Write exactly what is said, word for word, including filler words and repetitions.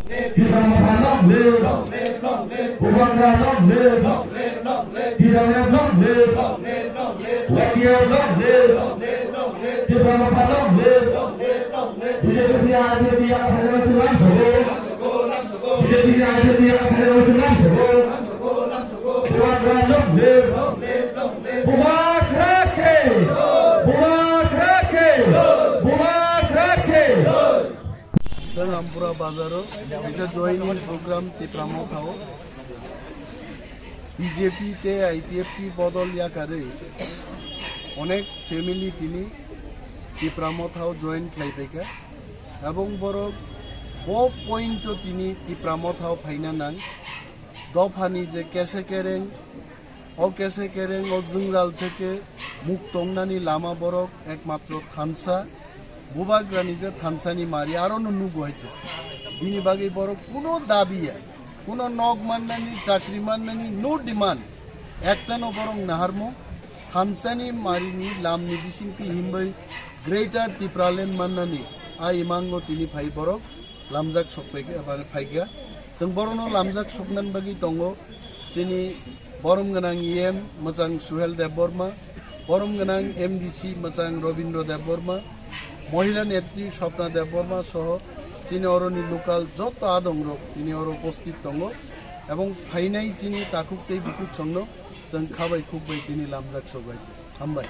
Tipra Motha long live! Bubagra long live! T W F long live! Y T F long live! Tipra Motha long live! B J P ni R J P ni yakphano swnam sobo. B J P ni R J P ni yakphano swnam sobo. Bubagra long live! Bubagra ke! Bubagra ke! Bubagra ke! Chwng Ampura bazaro kaisa joining program Tipra Mothao B J P tei I P F T bodol yakarwi onek family tini Tipra Mothao join khlaipaikha. Ebong borok bo point o tini Tipra Mothao phaina nang. Dophani je kese kereng, o kese kereng o jwngjal theke mukto wngnani lama borok ekmatro thansa, Bubagrani je thansani mari aro no nugo hai je. Bini bagwi borok kuno dabi ya, kuno nok mannani, chakri mannani, no demand. Ekta no borok naharmo, thansani marini lamni bisingtwi himbai Greater Tipraland mannani a imango tini phai borok lamjak sokpaikha, eba phaikha. Chwng borokno lamjak soknani bagwi tongo chini borom gwnang E M mwchang Suhel Debbarma, borom gwnang M D C mwchang Robindra Debbarma, mohila netri Swapna Debbarma soho chini oroni local joto adongrok tini oro upasthit tongo, ebong phainai chini takhuk tei bukhuk songno chwng khabai khukbai tini lamjak sokbai. Hambai.